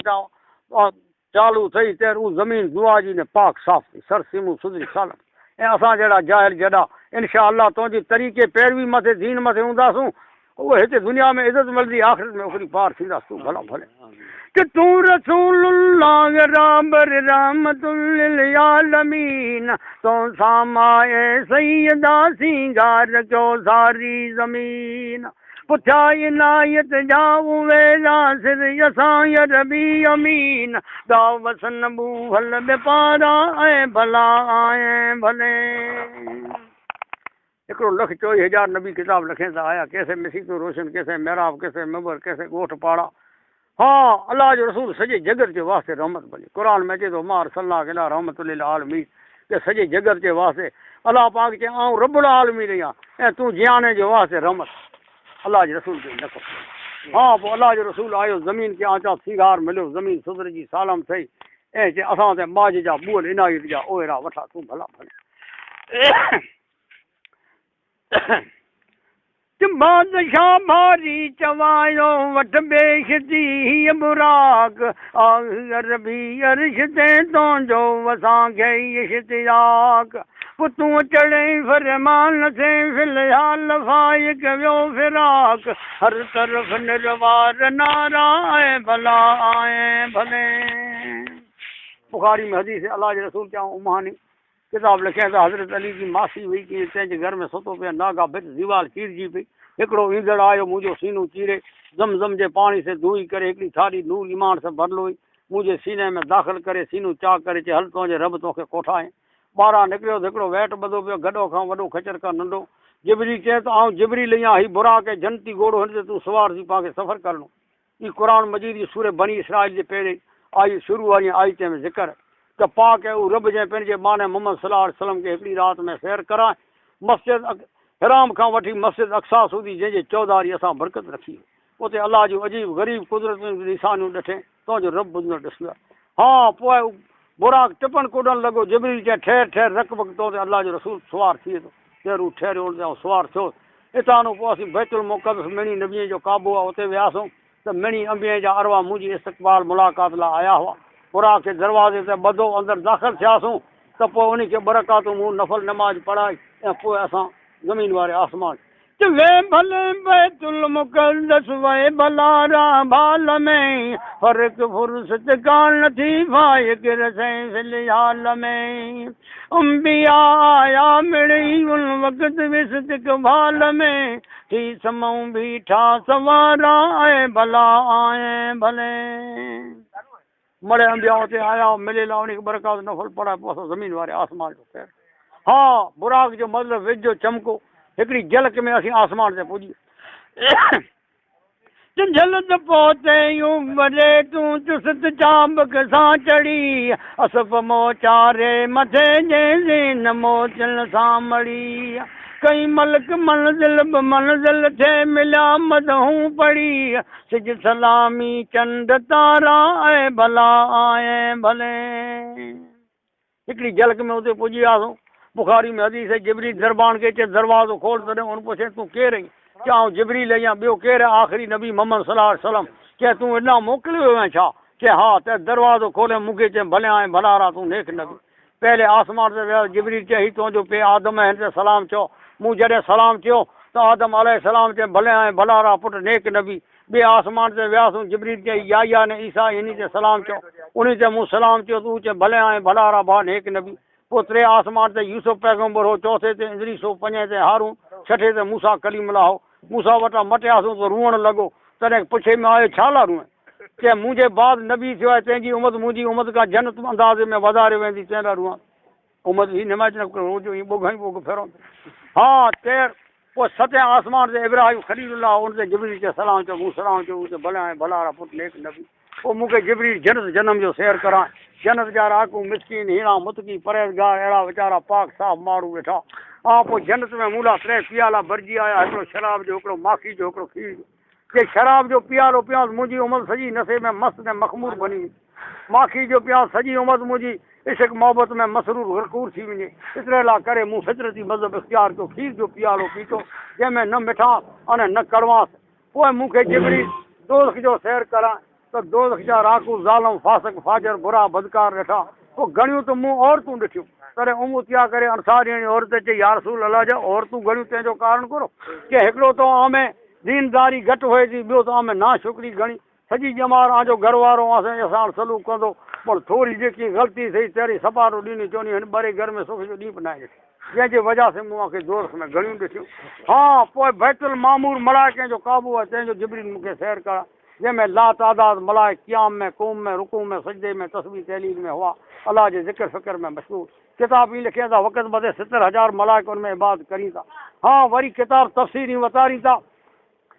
हितां चालू थई त उहो ज़मीन दुआ जी ने पाक साफ़ थी, सर सीमू सुधरी सालम। ऐं असां जहिड़ा जाहिल जॾा इनशा अल्लाह तुंहिंजी तरीक़े पैरवी मथे दीन मथे हूंदासूं, उहो हिते दुनिया में इज़त मिलंदी, आख़िरत में उखरी पार थींदासीं। तूं भला भले कि तूं रसूलुल्लाह राबर रहमतुल लिल आलमीन, तो सामाए सैयदा सिंगार क्यों सारी ज़मीन। पुछा इनायत जाऊं वेला सिर असां अरबी अमीन, दावसन बूहल बेपारा ऐं भला आए भले। हिकिड़ो 1,24,000 नबी किताब लिखे था आया, कैसे मसीतूं रोशन, कैसे मेहराब, कैसे मंबर, कैसे ॻोठ पाड़ा। हाँ, अल्लाह जो रसूल सॼे जगत जे वास्ते रहमत बणे। क़ुरान में अचे थो मां अरसलनाक इला रहमतुल लिल आलमीन, के सॼे जगत जे वास्ते अल्लाह पाक चए आउं रबुल आलमीन आहियां ऐं तूं जियाने जे वास्ते रहमत। अल्लाह जे रसूल खे न खपे। हाँ, पोइ अल्लाह जो रसूल आयो, ज़मीन खे आचा सिंगार मिलियो, ज़मीन सुधर जी सालम थई ऐं चए असां ते माज जा ॿुअल इनायत जा ओहिड़ा वठा, तूं भला भले। बादशाह भारी चवायो वठ बेशती हीअ बुराक, अरबी अर्श ते तुंहिंजो असांखे इश्तियाक। पोइ तूं चढ़े फरमान से फ़िलहाल फाइक वियो फिराक, हर तरफ़ निरवार नारा ऐं भला आए भले। बुखारी में हदीस अल्लाह जे रसूल चऊं उमानी किताब लिखे त हज़रत अली जी मासी हुई की तंहिंजे घर में सुतो पियो, नागा भित दीवार चीरजी पई, हिकिड़ो ईंदड़ आयो मुंहिंजो सीनो चीरे ज़म जे पाणी से धोई करे हिकिड़ी थाली नूर ईमान सां भरियल हुई मुंहिंजे सीने में दाख़िल करे सीनो चाक करे चए हल तुंहिंजे रब तोखे कोठाए। ॿाहिरां निकिरियो त हिकिड़ो वेट ॿधो पियो, गॾो खां वॾो खचर खां नंढो। जिबरी चए त आउं जिबरी आहियां, ही बुराक ऐं जनती घोड़ो हिन ते तूं सवार थी पाण खे सफ़र करिणो। हीअ क़ुरान मजीद जी सूर बनी इसराइल जे पहिरीं आई शुरू वारी आई तंहिंमें ज़िक्र त पाक ऐं उहो रब जंहिं पंहिंजे माने मोहम्मद सलाह वसलम खे हिकिड़ी राति में सैर कराए मस्जिद हिराम खां वठी मस्जिद अक्सा सूदी जंहिंजे चौधारी असां बरकत रखी। उते अल्लाह जूं अजीब ग़रीब कुदरत निशानियूं ॾिठे, तुंहिंजो रब ॿुधंदो ॾिसंदो। हा, पोइ बुराक टिपण कुॾणु लॻो, जिबरील चए ठहिर ठहिर रख बक तो ते अल्लाह जो रसूल सवार थिए थो। ठहिरू ठहिरियो सवार थियो। हितां पोइ असीं बैतुल मुक़द्दस मिणी नबीअ जो काबो आहे उते वियासीं त मिणी अंबिया जा अरवा मुंहिंजी इस्तक़बाल मुलाक़ात लाइ आया हुआ। बुराक खे दरवाज़े ते ॿधो, अंदरि दाख़िल थियासीं त पोइ उन खे ॿ रकातूं मूं नफ़ल नमाज़ पढ़ाई ऐं पोइ असां ज़मीन वारे आसमान वे भले बैतुल मुक़द्दस वे भला भाल में फ़र्क़ फुर्सत कान थी फाइक रसे फ़िलहाल में। अंबिया आया मिड़ी उन वक़्त इस्तक़बाल में थी समूं बीठा सवारा ऐं भला आए भले। मड़े अंबिया उते आया मिले ला उन खे ॿ रकात नफ़ल पढ़ाए पोइ असां ज़मीन वारे आसमान जो खैर। हा, बुराक जो मतिलबु विझ जो चमको, हिकिड़ी झलक में असीं आसमान ते पुॼी। झलक पहुते उमरे तूं चुस्त चाबक सां चढ़ी, असफ़ मोचारे मथे जे मोचन सां मड़ी। कई मलक मंज़िल ब मंज़िल थे मिलिया मदहूं पढ़ी, सिज सलामी चंड तारा ऐं भला आए भले। हिकिड़ी झलक में उते पुॼी वियासीं। बुखारी में हदीस है, जिबरील दरबान खे चए दरवाज़ो खोल, तॾहिं हुन पुछे तूं केरु आहीं? चए आउं जिबरील आहियां, ॿियो केरु आहे? आख़िरी नबी मोहम्मद सलाह वसलम। चए तूं हेॾां मोकिलियो वियो आहीं छा? चए हा। त दरवाज़ो खोले मूंखे चए भले आए भलारा तूं नेक नबी। पहले आसमान ते वियो, जिबरील चए ही तुंहिंजो पीउ आदम आहे, हिन ते सलाम चओ। मूं जॾहिं सलाम चयो त आदम अलैहि सलाम चए भले आए भलारा पुट नेक नबी। ॿिए आसमान ते वियासीं, जिबरील चए याया ने ईसा हिन ते सलाम चओ। उन ते मूं सलाम चयो त हू चए भले आए भलारा भाउ नेक नबी। पोइ टे आसमान ते यूसुफ पैगंबर हो, चौथे ते इदरीस हो, पंजे ते हारून, छठे ते मूसा कलीमुल्लाह हो। मूसा वटां मटियासीं त रूअणु लॻो। तॾहिं पुछे में आयो छा लाइ रूअण? चए मुंहिंजे बाद नबी थियो आहे, तंहिंजी उमत मुंहिंजी उमत खां जन्नत अंदाज़े में वधारे वेंदी, तंहिं लाइ रूआं। उमत ही नमाज़ न रोज़ ईअं ॿुघ ई ॿुघ फेरो। हा, ते पोइ सते आसमान ते इब्राहिम ख़लीलुल्लाह, उन ते जिबरील चए सलाम चयो, मूं सलाम चयो, त भले आए भलारा पुट नेक नबी। पोइ मूंखे जिबरील जन्नत जनम जो सैर कराए, जन्नत जा राकू मिसकीन हीणा मुतकी परहेज़गार अहिड़ा वीचारा पाक साफ़ माण्हू वेठा। हा, पोइ जन्नत में मूं लाइ टे पियाला भरिजी आया, हिकिड़ो शराब जो, हिकिड़ो माखी जो, हिकिड़ो खीर जो। के शराब जो पियालो पियां मुंहिंजी उमिरि सॼी नशे में मस्त ऐं मख़मूर बणी वई। माखी जो पियां सॼी उमिरि मुंहिंजी इश्क मोहबत में मसरूर गरकूर थी वञे। एतिरे लाइ करे मूं फितरती मज़हब इख़्तियार कयो, खीर जो पियालो पीतो जंहिंमें न मिठास अने न कड़वास। पोइ मूंखे जिबरी दोज़ख जो सैर कराए त त दोज़ख जा राकू ज़ालम फ़ासिक फ़ाजर बुरा बदकार ॾिठा। पोइ घणियूं त मूं औरतूं ॾिठियूं। तॾहिं उम उथिया करे अंसारियाणी औरत चई या रसूल अलाह जा औरतूं घणियूं तंहिंजो कारण करो की हिकिड़ो त आमे दीनदारी घटि हुए थी, ॿियो त आमे नाशुक्री घणी, सॼी ॼमार आंजो घर वारो असां सलूक कंदो, पर थोरी जेकी ग़लती थई तहिड़ी सपाटो ॾिनी चवंदी हिन ॿरे घर में सुख जो ॾींहुं बि न आहे, जंहिंजी वजह से मूंखे दोस्त में घणियूं ॾिठियूं। हा पोइ बैतुल मामूर मलाइकनि जो काबू आहे, तंहिंजो जिब्रील मूंखे सैर करा, जंहिंमें ला तादाद मलाइक क़ियाम में, कूम में, रुकू में, सजदे में, तस्बीह तहलील में हुआ, अलाह जे ज़िक्र फ़िक्र में मशहूर। किताब ई लिखे था वक़्त मथे 70,000 मलाइक उन में इबादत करी था। हाँ वरी किताब तफ़सीरी उतारी था,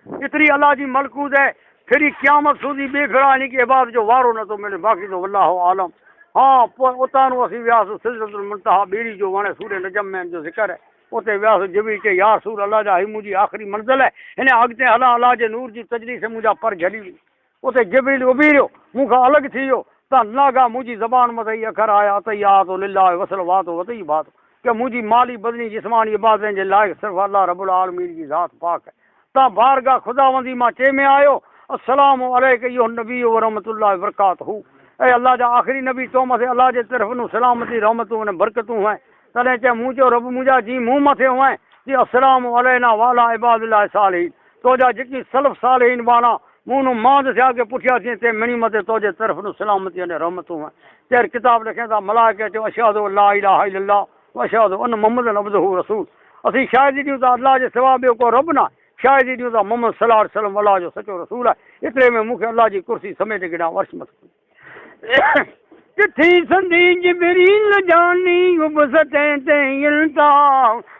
एतिरी अलाह जी मलकूत है, फिर क़यामत सूधी ॿिए फिरा यानी की इबादत जो वारो नथो मिले, बाक़ी तो वल्लाह आलम। हाँ पोइ उतां असीं वियासीं सिदरतुल मुंतहा, ॿेड़ी जो वण सूर्य नजम में जो ज़िक्र है, उते वियासीं। जिब्रील चयो या रसूल अलाह जा, हीअ मुंहिंजी आख़िरी मंज़िल आहे, हिन अॻिते हलां अलाह जे नूर जी तजली से मुंहिंजा पर झली वई। उते जिब्रील उभी रहियो, मूंखां अलॻि थी वियो, त नागा मुंहिंजी ज़बान मथे ई अखर आया तयात लिल्लाह वसलवात वतई बात, की मुंहिंजी माली बदनी जिस्मानी इबादत जे लाइक़ सिर्फ़ अलाह रबुल आलमीन जी ज़ात पाक आहे। त बारगाह ख़ुदावंदी मां चे में आयो अस्सलामु अलैका अय्युहन नबी व रहमतुल्लाहि व बरकातहू, ऐं अलाह जा आख़िरी नबी तो मथे अलाह जे तरफ़ नु सलामती रहमतूं ऐं बरकतूं आहिनि। तॾहिं चए मूं चयो रब मुंहिंजा जीअं मूं मथे हुआ जी अस्सलामु अलैना वाला इबादुल्लाह सालिहीन, तुंहिंजा जेकी सलफ़ सालिहीन वारा मूं नु मांद थिया के पुठियां थी ते मिणी मथे तुंहिंजे तरफ़ नु सलामती ऐं रहमतूं आहिनि। चेर किताब लिखे था मलाइक चयो अशहदु अल्ला इलाहा इल्लल्लाह व अशहदु अन्न मुहम्मदन अब्दुहू रसूल, असीं शाहिदी ॾियूं था अलाह जे सिवा ॿियो को रब न आहे, शाहिदी ॾियूं था मोहम्मद सल्लल्लाहु अलैहि वसल्लम अलाह जो सचो रसूल आहे। एतिरे में मूंखे अलाह जी कुर्सी समेट गिॾा वर्ष मथे चिठी संदी जिब्रील जानी उबसते ते इल्ता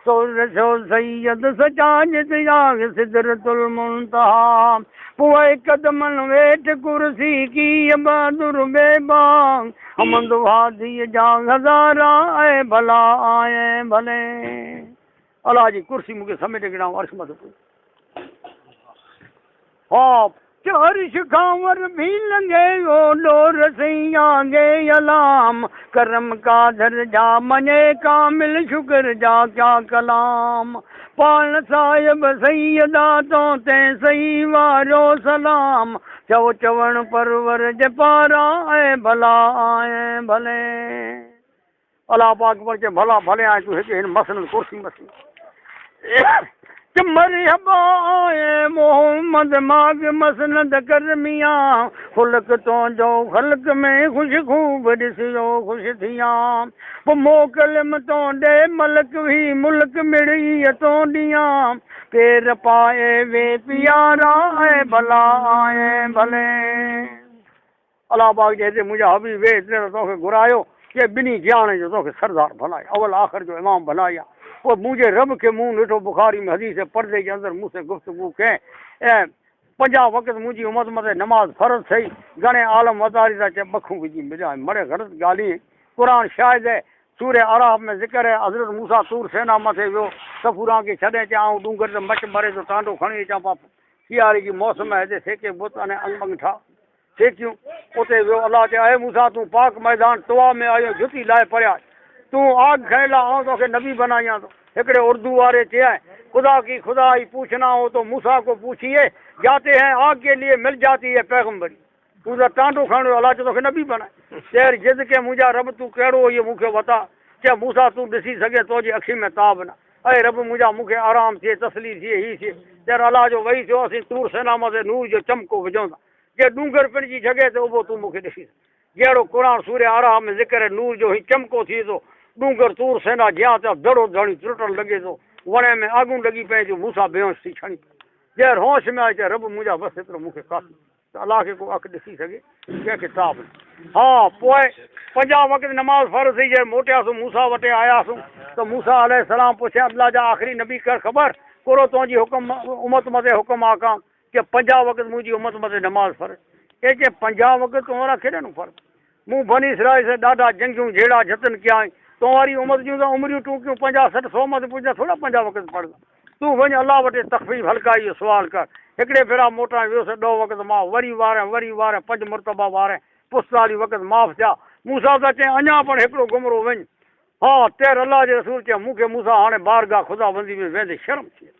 सो रसो सैयद सचा जित याग सिदरतुल मुंतहा, पोइ कदमन वेठ कुर्सी की बहादुर बेबांग, हमद वादी जा हज़ारा ऐ भला आए भले। अलाह जी कुर्सी मूंखे समेट गिॾा वर्ष मथे। हाँ अर्श खांवर भी लंघे ओ डोर सैया गे अलाम, करम का धर जा मने कामिल शुक्र जा क्या कलाम, पाण साहिब सैयदा तो ते सही वारो सलाम, चओ चवण परवर जे पारा ऐ भला आए भले। अलाह पाक पर चे भला भले आए तूं हिते हिन मसनद कुर्सी मसी मरहबा आए मोहम्मद माग मसनद कर मियाँ, खुलक तुंहिंजो ख़लक में ख़ुशि ख़ूब ॾिसियो ख़ुशि थियां, पोइ मोकलिम तो ॾे मलक भी मुल्क मिड़ी तो ॾियां, पेर पाए वे प्यारा ऐं भला आए भले। अलाह पाक जे हिते मुंहिंजा हबीब वे एतिरे तोखे घुरायो की ॿिन्ही ज्ञान जो तोखे सरदार भलाए, अवल आख़िर जो इमाम भलाई आहे। पोइ मुंहिंजे रब खे मूं ॾिठो बुखारी में हदीस पर्दे जे अंदरि मूंसे गुफ़्तगू कयईं, ऐं 50 वक़्तु मुंहिंजी उमत मथे नमाज़ फ़र्ज़ थई, घणे आलम वतारी था चए बखूं विझी मिलिया मड़े ग़लति ॻाल्हि। क़ुर शाहिद है, सूर्य आराफ में ज़िक्र है, हज़रत मूसा तूर सेना मथे वियो, सफ़ूरा खे छॾे चए आउं डूंगर ते मच मरे थो टांडो खणी अचां, पा सियारे जी मौसम आहे हिते सेके बुत अने अंग बंग ठा सेकियूं, उते वियो। अलाह चयो ऐ मूसा तूं पाक मैदान तुआ में आयो, जुती लाए परिया, तूं आग खयल आउं तोखे नबी बनायां थो। हिकिड़े उर्दू वारे चयां खुदा की खुदाई पूछना हो तो मूसा को पूछिए, जाते हैं आग के लिए मिल जाती है पैगम्बरी। तूं त टांडो खणो, अलाह चयो तोखे नबी बनाए। चेर जिद के मुंहिंजा रब तूं कहिड़ो इहो मूंखे बता, चए मूसा तूं ॾिसी सघे तुंहिंजी अखि में ताब न, अरे रब मुंहिंजा मूंखे आराम थिए तसली थिए ही थिए। चेर अलाह जो वही थियो, असीं तूर सेना मथे नूर जो चमको विझूं था, जे डूंगर पिण जी जॻह ते उभो तूं मूंखे ॾिसी। जहिड़ो क़ुर सूर्य आराम में ज़िक्र है, नूर जो ही चमको थिए थो, डूंगर तूर सेना जिया त दड़ो धणी त्रुटण लॻे थो, वण में आगूं लॻी पए जो मूसा बेहोश थी खणी पए। जंहिं होश में आए चए रब मुंहिंजा बसि एतिरो मूंखे काफ़ी, त अलाह खे को अखि ॾिसी सघे कंहिंखे ताब न। हा पोइ 50 वक़्तु नमाज़ फ़र्ज़ थी, जंहिं मोटियासीं मूसा वटि आयासीं त मूसा अलैहि सलाम पुछे अलाह जा आख़िरी नबी कर ख़बर कोरो तुंहिंजी हुकुम उमत मथे हुकुम आकाम की 50 वक़्तु मुंहिंजी उमत मथे नमाज़ फ़र्ज़। ए चए 50 वक़्तु तो वारा केॾे नु फ़र्ज़? मूं बनी इसराइल से ॾाढा जंगियूं झेड़ा जतन कया आहिनि, तो वारी उमत जूं त उमिरियूं टूकियूं 50 60 100 मथे पुॼा थोरा 50 वक़्तु पढ़ंदा। तूं वञ अलाह वटि तख़फ़ीफ़ हल्काई जो सुवाल कर। हिकिड़े फेरा मोटां वियुसि 10 वक़्तु मां वरी वारे वरी वारे 5 मरतबा वारे पुस्ताली वक़्तु माफ़ थिया। मूसा त चए अञा पण हिकिड़ो गुमरो वञ। हा तेर अलाह जे रसूल चयो मूंखे मूसा हाणे बारगाह ख़ुदाबंदी में वेंदे शर्म थिए।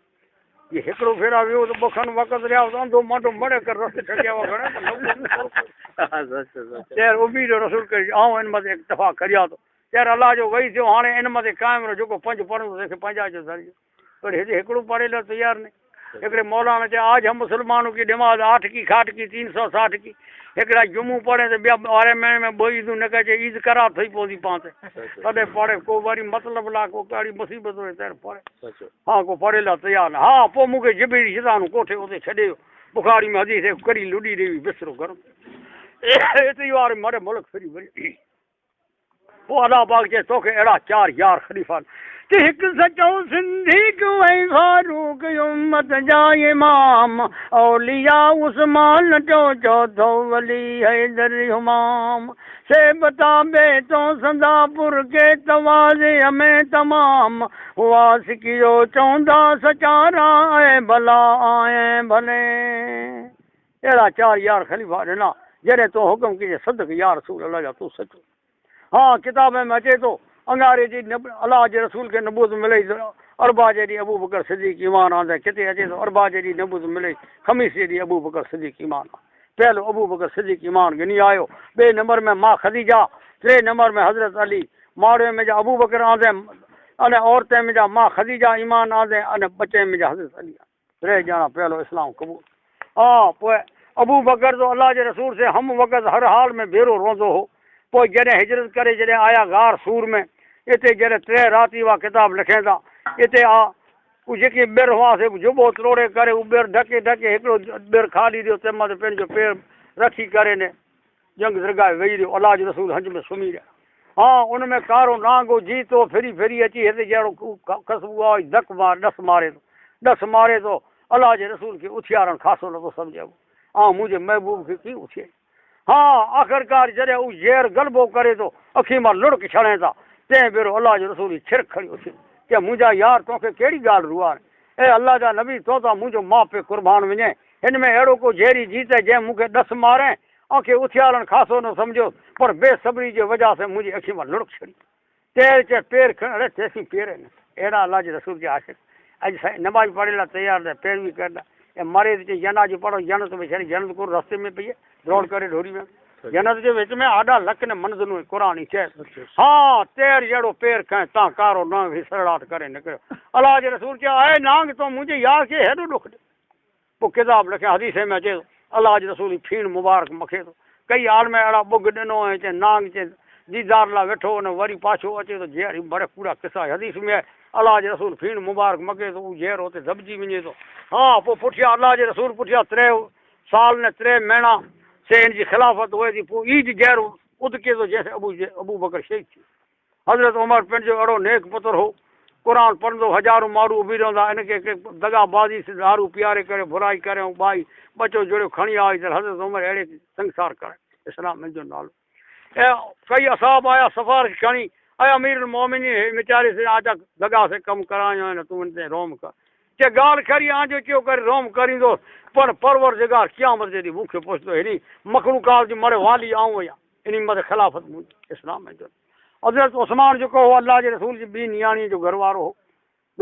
جي هڪڙو ڦيرا ويو ته ٻه کن وقت رهيا ته انڌو مانڊو مڙي ڪر رستي ڇڏيا هئا گهڻا ته نه چير اميد رسول ڪري آئون ان مٿي اڪتفا ڪريان ٿو. چير الله جو وحي ٿيو هاڻي ان مٿي قائم رهو جيڪو پنج پڙهندو تنهن کي پنجاهه جو درجو. پر هتي هڪڙو پڙهي لاء تيار نهي. هڪڙي مولانا چيو آج هم مسلمانون ڪي نماز آٺ ڪي کاٺ ڪي تين سو ساٺ ڪي. هڪڙا جمعو پڙهين ته ٻيا ٻارهين مهيني ۾ ٻه عيدون نه ڪجي عيد ڪرا ٿي پوندي پان تي. تڏهن پڙهي ڪو وري مطلب لاء ڪو ڪهڙي مصيبت هجي تڏهن پڙهي. ها ڪو پڙهي لاء تيار نه. ها پوء مون کي جبريل شيطان ڪوٺي اتي ڇڏي ويو. بخاري ۾ حديث هڪ ڪري لڏي رهي بسترو گرم. ايتري وار مڙي ملڪ ڦري وري. پوء الله پاڪ چيس، توکي اهڙا چار يار خليفا ته هڪ سچو صديق ۽ فاروق امت جا امام، اولياء عثمان ٽيون چوٿون ولي حيدر همام، سي به تابع تو سندا پر ڪي تواضع ۾ تمام، هئا سکيو چوندا سچارا ۽ ڀلا آئين ڀلي. اهڙا چار يار خليفا ڏنا، جڏهن تو حڪم ڪجي صدق يا رسول الله جا تون سچو. ها ڪتاب ۾ اچي ٿو، اڱاري جي الله جي رسول کي نبوت ملئي ته اربع جي ڏينهن ابوبڪر صديق ايمان آندئي، ڪٿي اچي ٿو اربع جي ڏينهن نبوت ملئي، خميس جي ڏينهن ابوبڪر صديق ايمان آندو. پهلو ابوبڪر صديق ايمان ڳني آيو، ٻئي نمبر ۾ ماء خديجه، ٽئين نمبر ۾ حضرت علي، ماڙوين ۾ جا ابوبڪر آندئي، ان عورتين ۾ جا ماء خديجه ايمان آندئي، ان ٻچين ۾ جا حضرت علي آندئي. ٽي ڄڻا پهلو اسلام قبول آ پوء ابوبڪر تو الله جي رسول سين هم وقت هر حال ۾ ڀيرو روئندو هو پوء جڏهن هجرت ڪري جڏهن آيا غار ثور ۾ اتي جڏهن ٽي راتي اها ڪتاب لکين ٿا اتي آ هو جيڪي ٻر هئا سي جبو تروڙي ڪري هو ٻر ڍڪي ڍڪي هڪڙو ٻر خالي ڏيو تنهن مٿي پنهنجو پير رکي ڪري ني جنگ درگاهه ويهي رهيو، الله جو رسول هنج ۾ سمهي رهيا. ها، ان ۾ ڪارو نانگ هو، جي تو ڦري ڦري اچي هتي جهڙو خسبو آهي، ڌڪ مار، ڏس ماري ٿو، ڏس ماري ٿو، الله جي رسول کي اٿيارڻ خاصو نٿو سمجهي ابو، آئون منهنجي محبوب کي ڪيئن اٿياريان؟ ها، آخرڪار جڏهن هو زهر غلبو ڪري ٿو، اکين مان لڙڪ ڇڻين ٿا، تنهن ڀيرو الله جو رسول هي ڇرڪ کڻي اٿيو، چيائين، منهنجا يار، توکي ڪهڙي ڳالهه روئاري؟ اي الله جا نبي، تو تان منهنجو ماء پيء قربان وڃي، هن ۾ اهڙو ڪو زهري جيت آهي، جنهن مون کي ڏس مارين؟ آنکي اٿيارڻ خاصو نه سمجهيو، پر بي صبري جي وجهه سين منهنجي اکين مان لڙڪ ڇڙي. تير چئي پير کڻ، اڙي تيسين پير ئي نه. اهڙا الله جي رسول جا عاشق اڄ سائين نماز پڙهڻ لاء تيار نه، پيروي ڪرڻ لاء. ۽ مري ته چئي جنازي پڙهو، جنت ۾ ڇڏي، جنت ڪو رستي ۾ پئي، ڊوڙ ڪري ڍوري ۾. جنت جي وچ ۾ آڏا لڪ نه منزلون ۽ قرآن ئي چئي ٿو. ها، تير جهڙو پير کنئين، تان ڪارو نانگ هي سرڙاٽ ڪري نڪريو. الله جي رسول چيو، اي نانگ تون منهنجي يار کي هيڏو ڏک ڏي. پوء ڪتاب لکيا حديث ۾ اچي ٿو الله جي رسول هي ڦيڻ مبارڪ مکي ٿو ڪئي عالم اهڙا ٻگهه ڏنو ۽ چين نانگ چين ديدار لاء ويٺو ان وري پاڇو اچي ٿو جهر هي بڙي ڪوڙا قصا حديث ۾ آهي الله جي رسول ڦيڻ مبارڪ مکي ٿو اهو جهر اتي دٻجي وڃي ٿو ها پوء پٺيان الله جي رسول پٺيان تري سال نه تري مهينا سي ان جي خلافت هئي ٿي پوء عيد جهر ادڪي ٿو جنهن سين ابو ابوبڪر شهيد ٿيو. حضرت عمر پڻ جو اهڙو نيڪ پتر هو. قرآن پڙهندو هزارون ماڻهو اڀي رهندا ان کي ڪنهن دغا بازي سين دارو پياري ڪري برائي ڪري ۽ ٻائي ٻچو جڙيو کڻي آئي ته حضرت عمر اهڙي کي سنگسار ڪرائي اسلام ان جو نالو ۽ ڪئي اصحاب آيا سفارش کڻي اي امير المومنين هي ويچاري سين آجا دغا سين ڪم ڪرايو آهن تون ان تي روم ڪر چي ڳالهه کري آن جو چيو ڪري روم ڪريندوس پر پروردگار قيامت جي ڏينهن مون کي پڇندو هني مخلوقات جي مڙي والي آئون آهيان انهي مٿي خلافت منهنجي اسلام ۾ جو حضرت عثمان جيڪو هو الله جي رسول جي ٻي نياڻيء جو گهر وارو هو.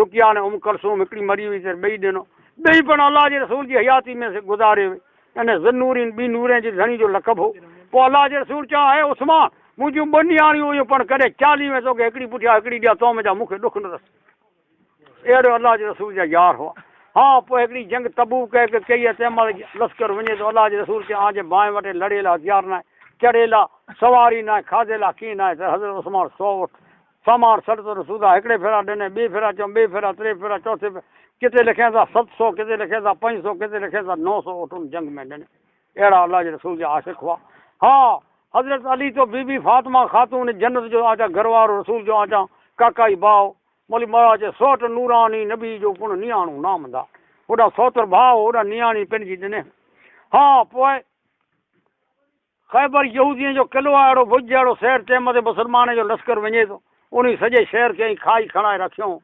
رقيه ۽ ام ڪلثوم هڪڙي مري وئي ته ٻئي ڏنو. ٻئي پڻ الله جي رسول جي حياتي ۾ گذاري وئي. ان ذوالنورين ٻي نورين جي ڌڻي جو لقب هو. پوء الله جي رسول چيو، اي عثمان! منهنجون ٻه نياڻيون هيون پڻ ڪڏهن چاليهه ۾ توکي هڪڙي پٺيان هڪڙي ڏيان تو منجهان مون کي ڏک نه رسي. اهڙو الله جي رسول جا يار هئا. ها پوء هڪڙي جنگ تبوڪ هڪ ڪئي ۽ تنهن مهل لشڪر وڃي ٿو الله جي رسول چيو آن جي بانهه وٽي لڙي لا هٿيار ناهي، چڙهي لا سواري ناهي، کاڌي لا ڪين ناهي ته حضرت عثمان سو اٺ سامان سڏ ته رسول الله هڪڙي ڦيرا ڏني، ٻئي ڦيرا چيو ٻئي ڦيرا، ٽي ڦيرا، چوٿي ڦيرا، ڪٿي لکين ٿا 700، ڪٿي لکين ٿا 500، ڪٿي لکين ٿا 900 اٺ ان جنگ ۾ ڏني. اهڙا الله جي رسول جا عاشق هئا. ها حضرت علي تو بي بي فاطمه خاتون جنت جو آچا گهر وارو رسول جو آچا ڪاڪائي ڀاء مولوي مهراج چيو، سوٽ نوراني نبي جو پڻ نياڻو نام دا. هوڏانهن سوتر ڀاء هوڏانهن نياڻي پڻ جي ڏني. ها، پوء خيبر يهودين جو قلعو آهي، اهڙو ڀڄ جهڙو شهر، تنهن مٿي مسلمانن جو لشڪر وڃي ٿو. انهي سڄي شهر کي ائين کائي کڻائي رکيائون.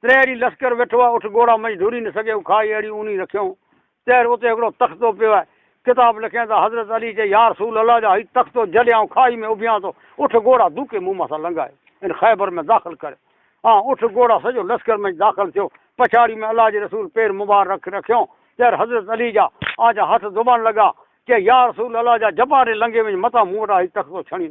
ٽي ڏينهن لشڪر ويٺو آهي، اٺ گهوڙا منجهه ڍوري نه سگهي، هو کائي اهڙي اونهي رکيائون. تير اتي هڪڙو تختو پيو آهي. ڪتاب لکين ٿا، حضرت علي چيو، يا رسول الله جا هي تختو جڏهن آئون کاهي ۾ اڀيان ٿو، اٺ گهوڙا ڌوڪي مون مٿان لنگهائي ان خيبر ۾ داخل ڪريو. ها، اٺ گهوڙا سڄو لشڪر منجهه داخل ٿيو. पछाड़ी में अल्लाह जे रसूल पेर मुबारक रखियो। तेर हज़रत अली जा आज हथ ज़ुबान लॻा के या रसूल अल्लाह जा जबारे लंघे वञ मतां मूं वटां ही तख़्तो खणी।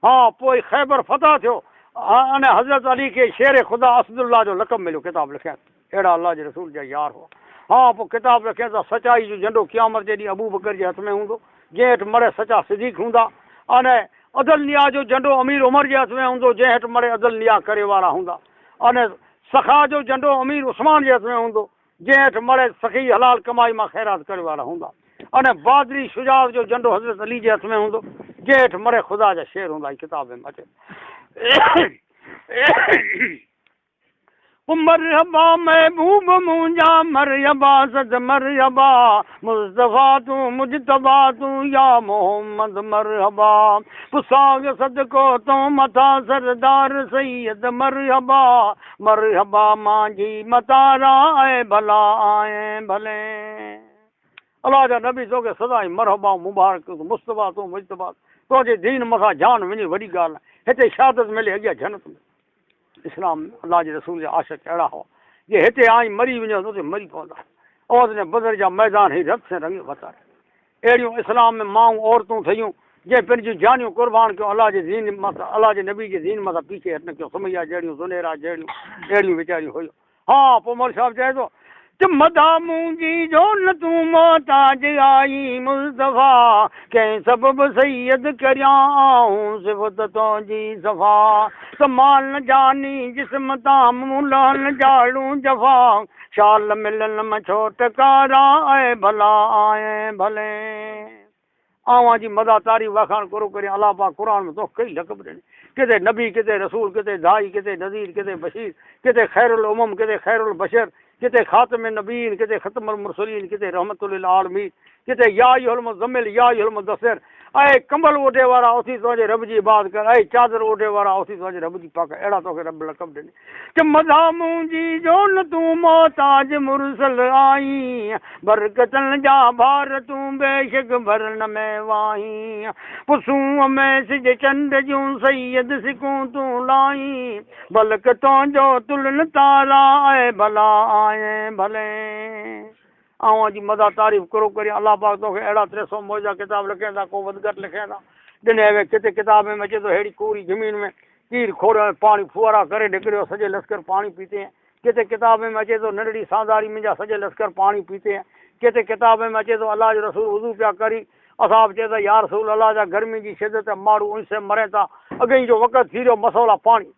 हाँ पोइ ख़ैबर फतह थियो अने हज़रत अली खे शेर ख़ुदा असदुल्लाह जो लक़ब मिलियो। किताब लिखिया अहिड़ा अल्लाह जे रसूल जा यार हुआ। हाँ पोइ किताब लिखिया त सचाई जो झंडो क़यामत जे ॾींहुं अबू बकर जे हथ में हूंदो, जंहिं हेठि मड़े सचा सिदीक हूंदा। अने अदल निया जो झंडो अमीर उमर जे हथ में हूंदो, जंहिं हेठि मड़े अदल निया करे वारा हूंदा। अने सखा जो झंडो अमीर उस्मान जे हथ में हूंदो, जंहिं हेठि मड़े सखी हलाल कमाई मां ख़ैरात करे वारा हूंदा। अने बहादुरी शुजाअत जो झंडो हज़रत अली जे हथ में हूंदो, जंहिं हेठि मड़े ख़ुदा जा शेर हूंदा। किताब में अचे मरहबा महबूब मुंहिंजा मरहबा सद मरहबा मुस्तफ़ा तूं मुजतबा तूं या मोहम्मद मरहबा पुसाग सदको तो मथा सरदार सैयद मरहबा मरहबा मांझी मतारा ऐं भला आए भले। अल्लाह जा नबी तोखे सदाईं मरहबा मुबारक मुस्तफ़ा तूं मुजतबा तुंहिंजे दीन मथां जान वञी वॾी ॻाल्हि आहे। हिते शहादत मिले अॻियां जन्नत में। इस्लाम अल्लाह जे रसूल जा आशिक अहिड़ा हुआ जे हिते आई मरी वञो त उते मरी पवंदा। औरत ने बदर जा मैदान ही रत से रंग वता। अहिड़ियूं इस्लाम में माऊं औरतूं थियूं जंहिं पंहिंजूं जानियूं क़ुर्बान कयूं अल्लाह जे दीन मथां, अल्लाह जे नबी जे दीन मथां पीछे हट न कयो। सुमैया जहिड़ियूं ज़ुनेरा जहिड़ियूं अहिड़ियूं वीचारियूं हुयूं। हाँ पोइ मौल साहिबु चए थो त मदा मुंहिंजी जो न तूं मोहताज आई मुस्तफ़ा कंहिं सबब सैयद करियां आऊं सिफ़त तुंहिंजी सफ़ा समाल जानी जिस्म तां मूं लाल जाड़ू जफ़ा शाल मिलन में छोटकारा ऐं भला आए भले। आवां जी मदा तारीफ़ वखाण करो करियां। अल्लाह पाक क़ुरान में तोखे कई लक़ब ॾिने, किथे नबी किथे रसूल किथे दाई किथे नज़ीर किथे बशीर किथे ख़ैरुल उमम किथे ख़ैरुल बशर किथे ख़ातम नबीन किथे ख़तमुल मुरसलीन किथे रहमतुल आलमीन किथे या अय्युहल मुज़म्मिल या अय्युहल मुदस्सिर। ऐं कंबल ओढे वारा उथी तुंहिंजे रब जी इबादत कर, ऐं चादर ओढे वारा उथी तुंहिंजे रब जी पाक। अहिड़ा तोखे रब लक़ब ॾिने त मदा मुंहिंजी जो न तूं मोहताज मुरसल आई बरकतनि जा भार तूं बेशक भरण में वाही पुसूअ में सिज चंड जूं सैयद सिकूं तूं लाई बल्कि तुंहिंजो तुलन तारा ऐं भला आए भले। आऊं जी मदा तारीफ़ करो करियां। अल्लाह पाक तोखे अहिड़ा 300 मौजा किताब लिखे था, को वधि घटि लिखे था ॾिने वे किथे किताब में अचे थो अहिड़ी कोरी ज़मीन में तीर खोड़ पाणी फुआरा करे निकिरियो सॼे लश्कर पाणी पीते हैं। किथे किताब में अचे थो नंढड़ी सांदारी मुंहिंजा सॼे लश्कर पाणी पीते हैं। किथे किताब में अचे थो अल्लाह जो रसूल वुज़ू पिया करी असां बि चए था या रसूल अल्लाह जा गर्मी जी शिदत माण्हू उन से मरे था अॻे जो वक़्तु थी वियो मसौला पाणी।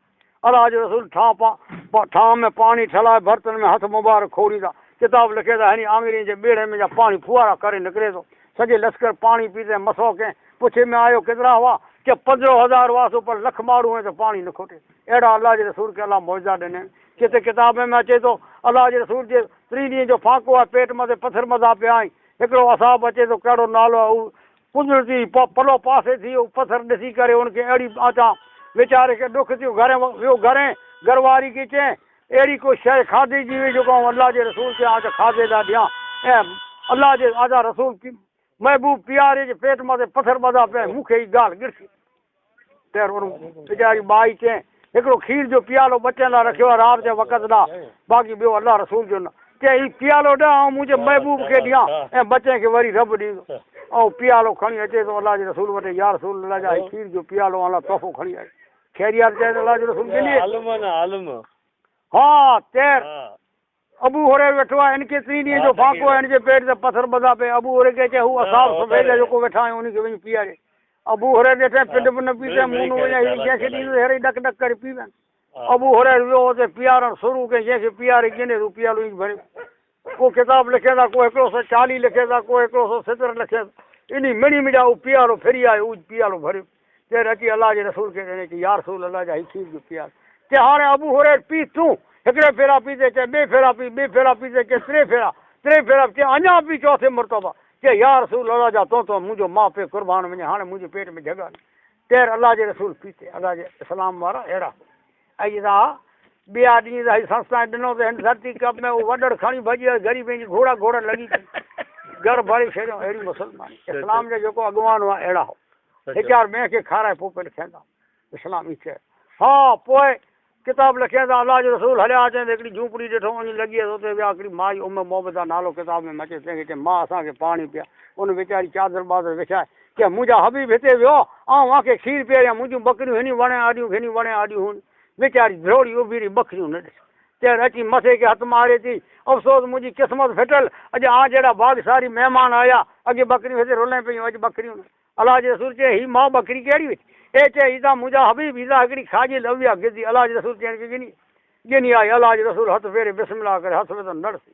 अल्लाह जो रसूल ठांव में पाणी ठलाए बर्तन में हथ मुबारक खोरींदा। किताब लिखे था हनी आङुरी जे ॿेड़े में जा पाणी फुआरा करे निकिरे थो सॼे लश्कर पाणी पीते मसो कंहिं पुछे में आयो केतिरा हुआ के 15,000 हुआसीं पर लख माण्हू आहिनि त पाणी न खोटे। अहिड़ा अल्लाह जे रसूल खे अल्लाह मौजा ॾिने। किथे किताब में अचे थो अल्लाह जे रसूल जे टी ॾींहं जो फांको आहे पेट मथे पथर मथा पिया आहिनि। हिकिड़ो असाब अचे थो कहिड़ो नालो आहे उहो कुदरती पलो पासे थी वियो पथर ॾिसी करे हुनखे अहिड़ी अचां वीचारे खे ॾुख थियो घर वियो घरे घरवारी खे चए अहिड़ी को शइ खाधे जी हुई जेको आउं अल्लाह जे रसूल खे आज खाधे था ॾियां ऐं अल्लाह जे आजा रसूल महबूब प्यारे जे पेट मथे पथर ॿधा पिया मूंखे ई ॻाल्हि गिरसी। त वीचारी माई चए हिकिड़ो खीर जो प्यालो बचनि लाइ रखियो आहे राति जे वक़्त लाइ बाक़ी ॿियो अल्लाह रसूल जो न चए हीउ प्यालो ॾियां ऐं मुंहिंजे महबूब खे ॾियां ऐं बचे खे वरी रब ॾींदो। ऐं प्यालो खणी अचे थो अल्लाह जे रसूल वटि या रसूल अल्लाह जा खीर जो प्यालो अल्लाह तोहफ़ो खणी आयो। ख़ैरियत चए अल्लाह जो रसूल ॾिनी। हाँ तेर अबू हुरैरा वेठो आहे हिनखे टी ॾींहं जो फांको आहे हिनजे पेट ते पथर ॿधा पिया। अबू हुरैरा खे चए हू असाब सफ़ेद जेको वेठा आहियूं उनखे वञी पीआरे। अबू हुरैरा ॾिठे पिंड बि न पीते मुंहुं न वञा जंहिंखे ॾींदो अहिड़े ॾक ॾक करे पी विया। अबू हुरैरा वियो हुते पीआरण शुरू कई जंहिंखे पीआरे गिने हू प्यालो ई भरे। को किताब लिखे था को 140 लिखे था को 170 लिखे इन मिणी मिजा हू प्यालो फिरी आयो उहो प्यालो भरियो। तेर अची अल्लाह जे रसूल खे ॾिने की या रसूल अल्लाह जा ही खीर जो प्यालो। चए हाणे अबू हुरैरा पी तूं हिकिड़े फेरा पीते चए ॿिए फेरा पी ॿिए फेरा पीते चए टे फेरा टे फेरा चए अञा पी चौथे मर्तबा चए या रसूल अल्लाह जा तो तो मुंहिंजो माउ पीउ क़ुर्बान वञे हाणे मुंहिंजे पेट में जॻह तेर अल्लाह जे रसूल पीते। अल्लाह जे इस्लाम वारा अहिड़ा ऐं तव्हां ॿिया ॾींहं त संस्था ॾिनो त हिन धरती कप में उहो वॾड़ खणी भॼी वियो ग़रीब घोड़ा घोड़ा लॻी घर भरे छॾियो। अहिड़ी मुसलमान इस्लाम जो जेको अॻवान हुआ अहिड़ा हो हिकु ॿिए खे खाराए पोइ पिणु खाईंदा इस्लाम ई चए। हा पोइ किताब लिखिया त अलाह जो रसूल हलिया अचनि त हिकिड़ी झूपड़ी ॾिठो वञी लॻी वियसि उते विया हिकिड़ी माई उम मोहब्बत नालो किताब में अचे तंहिंखे चए मां असांखे पाणी पिया उन वीचारी चादर बादर विछाए की मुंहिंजा हबीब हिते वियो ऐं मूंखे खीर पीआरियां मुंहिंजूं बकरियूं हिनी वण आॾियूं हिनी वण आॾियूं हुन वीचारी द्रोड़ी उभी रही बकरियूं न ॾिस चए अची मथे खे हथु मारे थी अफ़सोस मुंहिंजी क़िस्मत फिटल अॼु आ जहिड़ा बाग सारी महिमान आया अॻे बकरियूं हिते रुले पियूं अॼु बकरियूं अलाह जे रसूल चए ही मां बकरी कहिड़ी हुई ए चए हीअ मुंहिंजा हबीब हीअ हिकिड़ी खाॼी लवी आहे गिदी अलाह जे रसूल चए गिनी गिनी आई अलाह जे रसूल हथु फेरे बिस्मिल्लाह करे हथु विधो नड़सी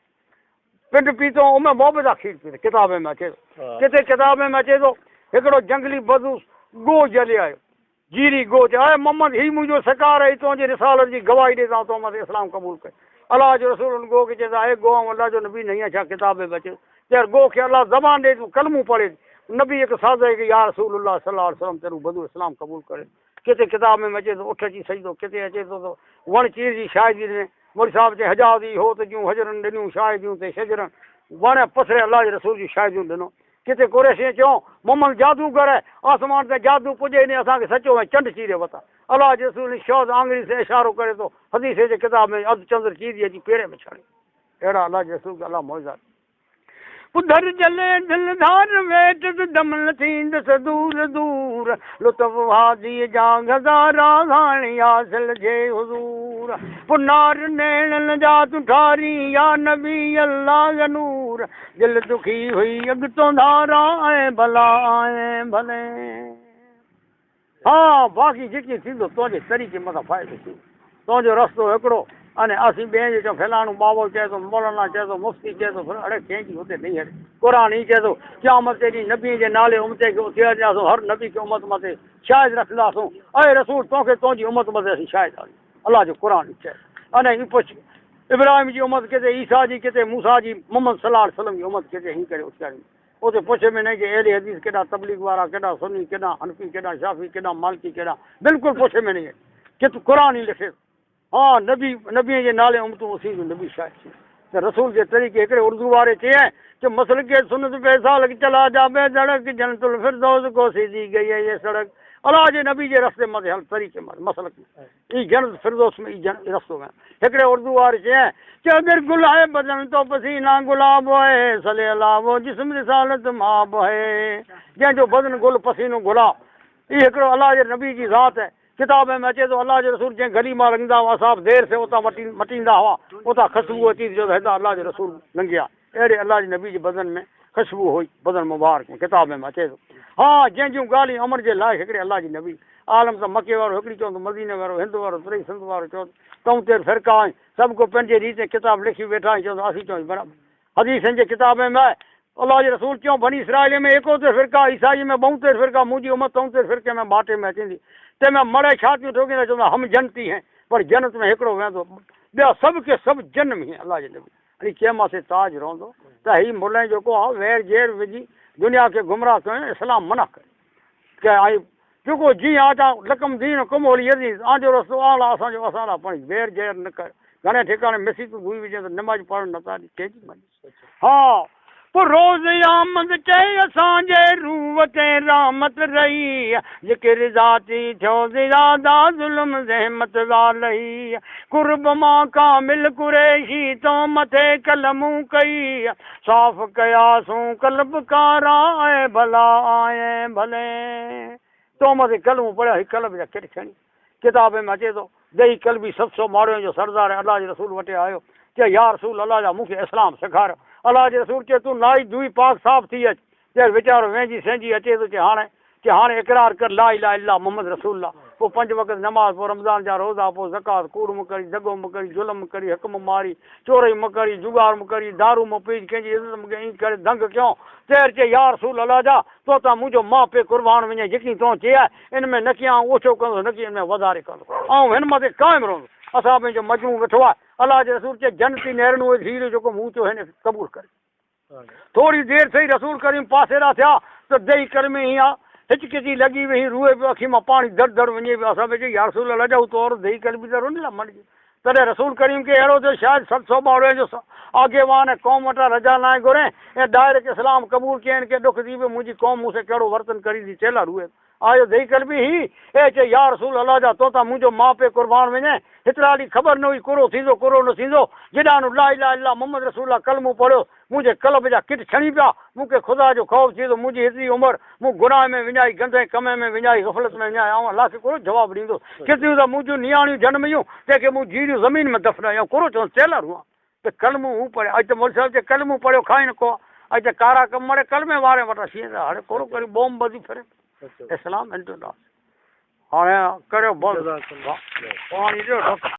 पिंड पीतो उन मोहब्बत खीर पीतो किताब में अचे थो किथे किताब में अचे थो हिकिड़ो जंगली बदू गो जले आयो जीरी गो चए अए मोहम्मद हीउ मुंहिंजो सकार आहे तुंहिंजे रिसालत जी गवाही ॾे तो मथे इस्लाम क़बूल करे अलाह जो रसूल हुन गो खे चए अए गो ऐं अलाह जो नबी नहीं छा किताब में अचे चए गो खे अलाह ज़बान ॾे तूं कलमो पढ़े नबी हिकु साज़ की या रसूलुल्लाह सल्लल्लाहु अलैहि वसल्लम तेरू बदू इस्लाम क़बूल करे किथे किताब में अचे थो उठ अची सजदो किथे अचे थो त वण चीर जी शाहिदी ॾिने मोरी साहिबु चए हजादी हो त जूं हजरनि ॾिनियूं शाहिदियूं ते शजरनि वण पसरे अलाह जे रसूल जी शाहिदियूं ॾिनो किथे कुरैशी चयो मोहम्मद जादूगर है आसमान ते जादू पुॼे ने असांखे सचो ऐं चंड चीरे वता अलाह जे रसूल शौज़ आङुरी से इशारो करे थो हदीस जे किताब में अधु चंद्र चीरी अची पेरे में छाणे अहिड़ा अलाह जे रसूल अलाह मौज़ा उधर जले दिलदार वेठ दम न थींदसि दूर दूर लुत्फ़ वादी जा गज़ारा हाणे हासिल जे हुज़ूर पुनार नैणनि जा तूं ठारी या नबी अल्लाह नूर दिलि दुखी हुई अॻितो धारा ऐं भला ऐं भले हा बाक़ी जेकी थींदो तुंहिंजे तरीक़े मथां फ़ाइदो थींदो तुंहिंजो रस्तो हिकिड़ो अने असीं ॿिए जो चऊं फलाणो बाबो चए थो मौलाना चए थो मुफ़्ती चए थो अड़े कंहिंजी हुते नहीं हले क़ुर ई चए थो क़यामत जे ॾींहुं नबी जे नाले उमत खे उथारींदासूं हर नबी खे उमत मथे शाहिद रखंदासूं अए रसूल तोखे तुंहिंजी उमत मथे असीं शाहिद आहियूं अलाह जो क़ुर चए अने पुछ इब्राहिम जी उमत किथे ईसा जी किथे मूसा जी मोहम्मद सलाह सलम जी उमत किथे हीअं करे उथारींदी उते पुछे में न की अहिड़ी हदीस केॾा तबलीग वारा केॾा सुन्नी केॾा हनफ़ी केॾा शाफ़ी केॾा मालिकी केॾा बिल्कुलु पुछे में नहीं कि तूं क़ुर ई लिखे हा नबी नबीअ जे नाले उमतूं उसी जो नबी शाहिद थी त रसूल जे तरीक़े हिकिड़े उर्दू वारे चए कि मसल के सुनत पे साल चला जा बेधड़क जनतुल फिरदौस को सीधी गई है ये सड़क अलाह जे नबी जे रस्ते मथे हल तरीक़े मथे मसलक ई जनत फिरदौस में ई जन रस्तो में हिकिड़े उर्दू वारे चए कि अगर गुल है बदन तो पसीना गुलाब है सले अलाह वो जिस्म रिसालत माब है जंहिंजो बदन गुल पसीनो गुलाब इहो हिकिड़ो अलाह जे नबी जी ज़ात है किताब में अचे थो अलाह जे रसूल जंहिं गली मां लंघंदा हुआ साहब देरि से उतां मटींदा हुआ उतां ख़ुशबू अची जो हितां अलाह जो रसूल लंघिया अहिड़े अलाह जे नबी जे बदन में ख़ुशबू हुई बदन मुबारक में किताब में अचे थो हा जंहिंजूं ॻाल्हियूं अमर जे लाइ हिकिड़े अलाह जी नबी आलम त मके वारो हिकिड़ी चवंदो मदीने वारो हिंद वारो टिई सिंध वारो चवंदो तूं ते फ़िरका आहिनि सभु को पंहिंजे रीत किताब लिखी वेठा आहिनि चवंदो असीं चऊं बराबरि हदीसनि जे किताब में आहे अलाह जे रसूल चयो बनी इसराइल में 71 फ़िरका ईसाई में 72 फ़िरका मुंहिंजी उमत 73 फ़िरके में बाटे में अची तंहिंमें मड़े छातियूं ठोकींदा चवंदा हम जनती हैं पर जनत में हिकिड़ो वेंदो ॿिया सभु के सभु जन्म ही अलाह जे नबी अड़ी कंहिं ताज रहंदो त हीउ मुल जेको आहे वेर जेर विझी दुनिया खे गुमराह करणु इस्लाम मना करे की आई जेको जीअं आहे त लकम दीन कुमोली आंजो रस्तो आला असांजो असां लाइ पाण वेर जेर न कर घणे ठिकाणे मिसी तूं धुई विझे त नमाज़ पढ़णु नथा ॾी कंहिंजी मर्ज़ी हा पोइ रोज़ आमद चए असांजे रूह ते रहमत रही ज़िक्र ज़ाती थियो ज़ियादा ज़ुल्म ज़हमत वालही कुर्ब मां कामिल कुरैशी तो मथे कलमूं कई साफ़ कयासूं कल्ब कारा ऐं भला ऐं भले तो मथे कलमूं पढ़िया ही कलब जा केॾे खणी किताब में अचे थो दही कलबी 700 माण्हुनि जो सरदार अलाह जे रसूल वटि आयो चए या रसूल अलाह जा मूंखे इस्लाम सेखारियो अलाह जे रसूल चए तूं नाई धुई पाक साफ़ थी अच चए वीचारो वेंजी सेंजी अचे थो चए हाणे इकरार कर ला इलाहा इल्लल्लाह मोहम्मद रसूलुल्लाह पोइ पंज वक़्त नमाज़ पोइ रमज़ान जा रोज़ा पोइ ज़कात कूड़ म करी दॻो म करी ज़ुल्म म करी हक़ म मारी चोरई म करी जुगार म करी दारू म पी कंहिंजी इज़त म ईअं करे दंग कयूं चए चए या रसूल अलाह जा तो तां मुंहिंजो माउ पीउ कुर्बान वञे जेकी तूं चए आहे इन में न की आउं ओछो कंदुसि न की इन में वधारे कंदुसि आउं हिन मथे क़ाइमु रहंदुसि असां पंहिंजो मजमू वेठो आहे अलाह जे रसूल चए जनती नेरनु हीर जेको मूं चयो हिन क़बूल करे थोरी देरि सही रसूल करीम पासेरा थिया त दही कर में हीअं हिचकिची लॻी वई रूए पियो अखी मां पाणी धड़ धड़ वञे पियो असां चयो या रसूल अलाह जा तौर दही कलबी त रोन मणिजी तॾहिं रसूल करीम खे अहिड़ो थियो शायदि 700 ॿारहं जो आगेवान क़ौम वटां रजा न आहे घुरे ऐं डायरेक्ट इस्लाम क़बूल कयनि खे ॾुख थी पियो मुंहिंजी क़ौम मूंसां कहिड़ो वर्तन करी थी चेला रूए آيو ڌئي قلبي هي، اي چئي يا رسول الله جا تو تان منهنجو ماء پيء قربان وڃي، هيترا ڏينهن خبر نه هئي ڪرو ٿيندو ڪرو نه ٿيندو، جڏهن لا اله الا الله محمد رسول الله ڪلمو پڙهيو، منهنجي قلب جا ڪٽ ڇڻي پيا، مون کي خدا جو خوف ٿي ويو ته منهنجي هيتري عمر مون گناهه ۾ وڃائي، گند ۽ ڪمي ۾ وڃائي، غفلت ۾ وڃائي، آئون الله کي ڪهڙو جواب ڏيندس؟ ڪيتريون ته منهنجون نياڻيون جنميون، تنهن کي مون جيئريون زمين ۾ دفنايون، آئون ڪهڙو چوندس ٽيلر هئان ته ڪلمو هو پڙهيا، اڄ ته مولوي صاحب چئي ڪلمو پڙهيو کائين ڪو، اڄ ته ڪارا ڪم مڙئي ڪلمي وارن وٽان شينهن ته هاڻي ڪهڙو ڪريون بوم ٻڌي ڦري اسلام انٽرنيشنل هاڻي ڪريو بند پاڻي ڏيو ڍڪ.